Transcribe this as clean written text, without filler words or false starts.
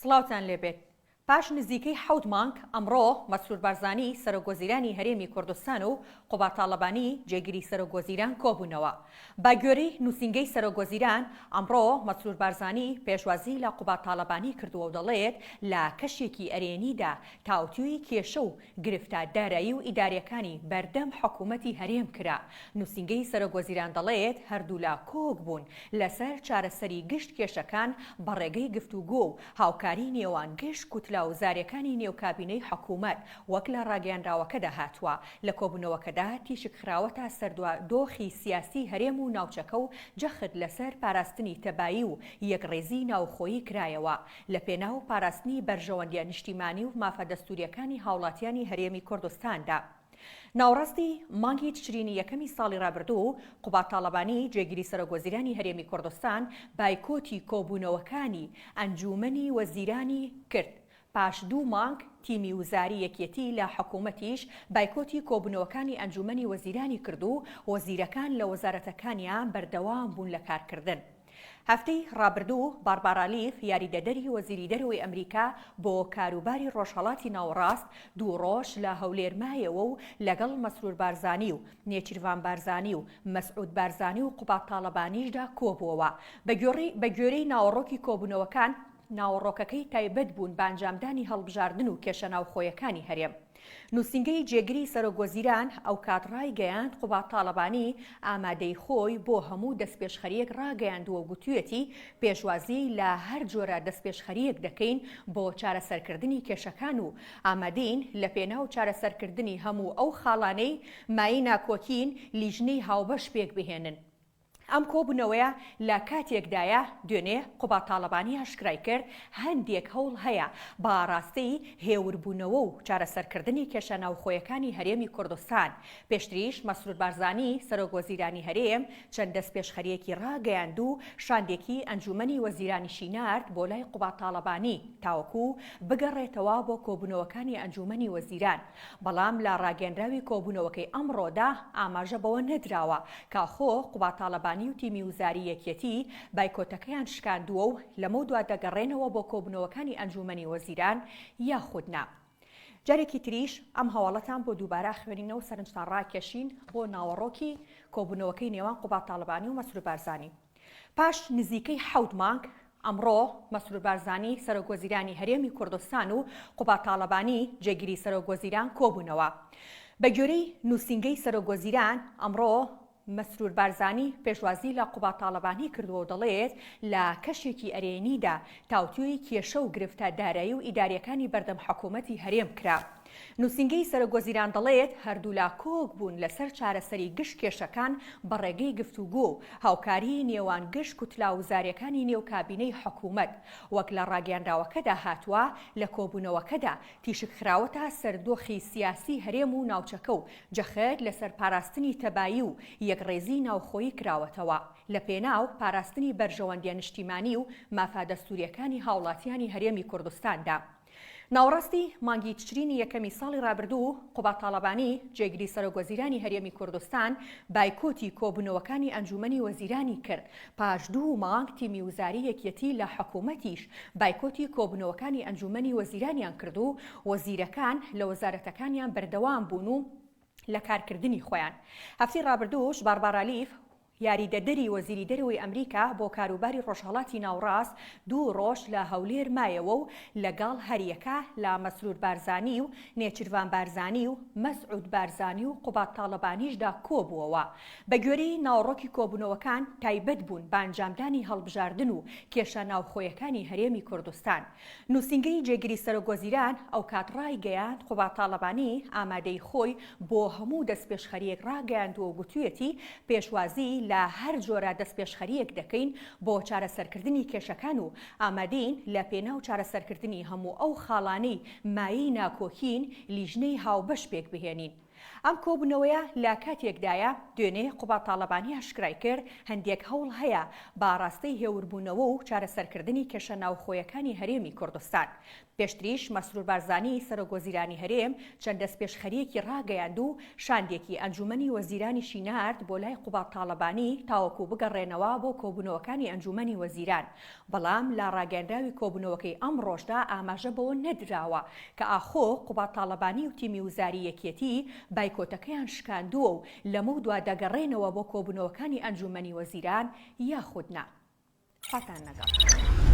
سڵاوتان لێبێت. پاش نزیکەی حەوت مانگ، ئەمڕۆ مەسرور بارزانی سەرۆکوەزیرانی هەرێمی کوردستان و قوباد تاڵەبانی جێگری سەرۆکوەزیران کۆبوونەوە. بە گوێرەی نووسینگەی سەرۆکوەزیران، ئەمڕۆ مەسرور بارزانی پێشوازی لە قوباد تاڵەبانی کردووە و دەڵێت، لە کەشێکی ئەرێنیدا تاوتوێی کێشە و گرفتە دارایی و ئیدارییەکانی بەردەم حکومەتی هەرێم کرا. نووسینگەی سەرۆکوەزیران دەڵێت، هەردوولا کۆک بوون لەسەر چارەسەری گشت کێشەکان بە ڕێگەی گفتوگۆ و هاوکاری نێوان گشت کوتلە و زارەکانی نێو کابینەی حکومەت، وەک لە ڕاگەیەنراوەکەدا هاتووە. لە کۆبوونەوەکەدا تیشک خراوەتە سەر دوا دۆخی سیاسی هەرێم و ناوچەکە و جەخت لەسەر پاراستنی تەبایی و یەکڕیزی ناوخۆیی کرایەوە لە پێناو پاراستنی بەرژەوەندیە نیشتیمانی و مافە دەستوریەکانی هاوڵاتیانی هەرێمی کوردستاندا. ناوەڕاستی مانگی تشرینی یەکەمی ساڵی رابردوو، قوباد تاڵەبانی جێگیری سەرۆک وەزیرانی هەرێمی کوردستان بایکۆتی کۆبوونەوەکانی ئەنجوومەنی وەزیرانی کرد، پاش دوو مانگ تیمی وزاری یەکێتی لە حکوومەتیش بایکۆتی کۆبوونەوەکانی ئەنجوومەنی وەزیرانی کرد و وەزیرەکان لە وەزارەتەکانیان بەردەوام بوون لە کارکردن. هەفتەی ڕابردوو باربارا لیف یاریدەدەری وەزیری دەرەوەی ئەمریکا بۆ کاروباری ڕۆژهەڵاتی ناوەڕاست دوو ڕۆژ لە هەولێر مایەوە و لەگەڵ مەسرور بارزانی و نێچیرڤان بارزانی و مەسعود بارزانی و قوباد تاڵەبانیشدا کۆبووەوە. بەگوێرەی ناوەڕۆکی کۆبوونەوەکان، ناوەڕۆکەکەی تایبەت بوون بە ئەنجامدانی هەڵبژاردن و کێشە ناوخۆیەکانی هەرێم. نووسینگەی جێگری سەرۆکوەزیران ئەوکات ڕایگەیاند، قوباد تاڵەبانی ئامادەی خۆی بۆ هەموو دەستپێشخەرییەک ڕاگەیاندووە و گوتویەتی، پێشوازی لە هەر جۆرە دەستپێشخەرییەک دەکەین بۆ چارەسەرکردنی کێشەکان و ئامادەین لەپێناو چارەسەرکردنی هەموو ئەو خاڵانەی مایەی ناکۆکین لیژنەی هاوبەش پێکبهێنن. ئەم کۆبوونەوەیە لە کاتێکدایە، دوێنێ قوباد تاڵەبانی ئاشکرای کرد، هەندێک هەوڵ هەیە بە ئاڕاستەی هێوربوونەوە و چارەسەرکردنی کێشە ناوخۆیەکانی هەرێمی کوردستان. پێشتریش مەسرور بارزانی، سەرۆک وەزیرانی هەرێم چەند دەستپێشخەرییەکی ڕاگەیاند و شاندێکی ئەنجوومەنی وەزیرانیشی نارد بۆ لای قوباد تاڵەبانی تاوەکو بگەڕێتەوە بۆ کۆبوونەوەکانی ئەنجوومەنی وەزیران. بەڵام لە ڕاگەیەنراوی کۆبوونەوەکەی ئەمڕۆدا ئاماژە بەوە نەدراوە کە خۆ قوباد تاڵەبانی و تیمی وزاری یەکێتی بایکۆتەکەیان شکاندووە و لەمەودوا دەگەڕێنەوە بۆ کۆبوونەوەکانی ئەنجوومەنی وەزیران یاخود نا. جارێکی تریش ئەم هەواڵەتان بۆ دووبارە ئەخوێنینەوە سەرنجتان ڕاکێشین بۆ ناوەڕۆکی کۆبوونەوەکەی نێوان قوباد تاڵەبانی و مەسرور بارزانی. پاش نزیکەی حەوت مانگ، ئەمڕۆ مەسرور بارزانی سەرۆکوەزیرانی هەرێمی کوردستان و قوباد تاڵەبانی جێگری سەرۆکوەزیران کۆبوونەوە. بەگوێرەی نووسینگەی سەرۆکوەزیران، ئەمڕۆ مەسرور بارزانی پێشوازی لە قوباد تاڵەبانی کردووە و دەڵێت، لە کەشێکی ئەرێنیدا تاوتوێی کێشە و گرفتە دارایی و ئیدارییەکانی بەردەم حکوومەتی هەرێم کرا. نووسینگەی سەرۆکوەزیران دەڵێت، هەردوولا کۆک بوون لەسەر چارەسەری گشت کێشەکان بە ڕێگەی گفتوگۆ و هاوکاریی نێوان گشت کوتلە وزارییەکانی نێو کابینەی حکوومەت. وەک لە ڕاگەیەنراوەکەدا هاتووە، لە کۆبوونەوەکەدا تیشک خراوەتە سەر دۆخی سیاسی هەرێم و ناوچەکە و جەخت لەسەر پاراستنی تەبایی و یەکڕێزیی ناوخۆیی کراوەتەوە لەپێناو پاراستنی بەرژەوەندییە نیشتیمانی و مافە دەستوورییەکانی هاوڵاتیانی هەرێمی کوردستاندا. ناوەڕاستی مانگی تشرینی یەکەمی ساڵی رابردوو، قوباد تاڵەبانی، جێگری سەرۆکوەزیرانی هەرێمی کوردستان، بایکۆتی کۆبوونەوەکانی ئەنجوومەنی وەزیرانی کرد، پاش دوو مانگ تیمی وزاری یەکیەتی لە حکوومەتیش بایکۆتی کۆبوونەوەکانی ئەنجوومەنی وەزیرانیان کرد و وەزیرەکان لە وەزارەتەکانیان بەردەوام بوون و لە کارکردنی خۆیان. هەفتەی رابردووش باربارا لیف، یاریدەدەری وەزیری دەرەوەی ئەمریکا بۆ کاروباری ڕۆژهەڵاتی ناوڕاست دوو ڕۆژ لە هەولێر مایەوە و لەگەڵ هەریەکە لە مەسرور بارزانی و نێچیرڤان بارزانی و مەسعود بارزانی و قوباد تاڵەبانیشدا کۆبووەوە. بەگوێرەی ناوەڕۆکی کۆبوونەوەکان تایبەت بوون بە ئەنجامدانی هەڵبژاردن و کێشە ناوخۆیەکانی هەرێمی کوردستان. نووسینگەی جێگری سەرۆکوەزیران ئەوکات ڕایگەیاند، قوباد تاڵەبانی ئامادەیی خۆی بۆ هەموو دەستپێشخەرییەک ڕاگەیاندووە و گوتویەتی، پێشوازی لە هەر جۆرە دەستپێشخەرییەک دەکەین بۆ چارەسەرکردنی کێشەکان و ئامادەین لە پێناو چارەسەرکردنی هەموو ئەو خاڵانەی مایەی ناکۆکین لیژنەی هاوبەش پێکبهێنین. ئەم کۆبوونەوەیە لە کاتێکدایە، دوێنێ قوباد تاڵەبانی ئاشکرای کرد، هەندێک هەوڵ هەیە بە ئاڕاستەی هێوربوونەوە و چارەسەرکردنی کێشە ناوخۆیەکانی هەرێمی کوردستان. پێشتریش مەسرور بارزانی سەرۆک وەزیرانی هەرێم چەند دەستپێشخەرییەکی ڕاگەیاند و شاندێکی ئەنجوومەنی وەزیرانیشی نارد بۆ لای قوباد تاڵەبانی تاوەکو بگەڕێنەوە بۆ کۆبوونەوەکانی ئەنجوومەنی وەزیران، بەڵام لە ڕاگەیەنراوی کۆبوونەوەکەی ئەمڕۆشدا ئاماژە بەوە نەدراوە کە ئاخۆ قوباد تاڵەبانی و تیمی وزاری یەکێتی بایکۆتەکەیان شکاندووە و لەمەودوا دەگەڕێنەوە بۆ کۆبوونەوەکانی ئەنجوومەنی وەزیران یاخود نا. خواتان لەگەڵ.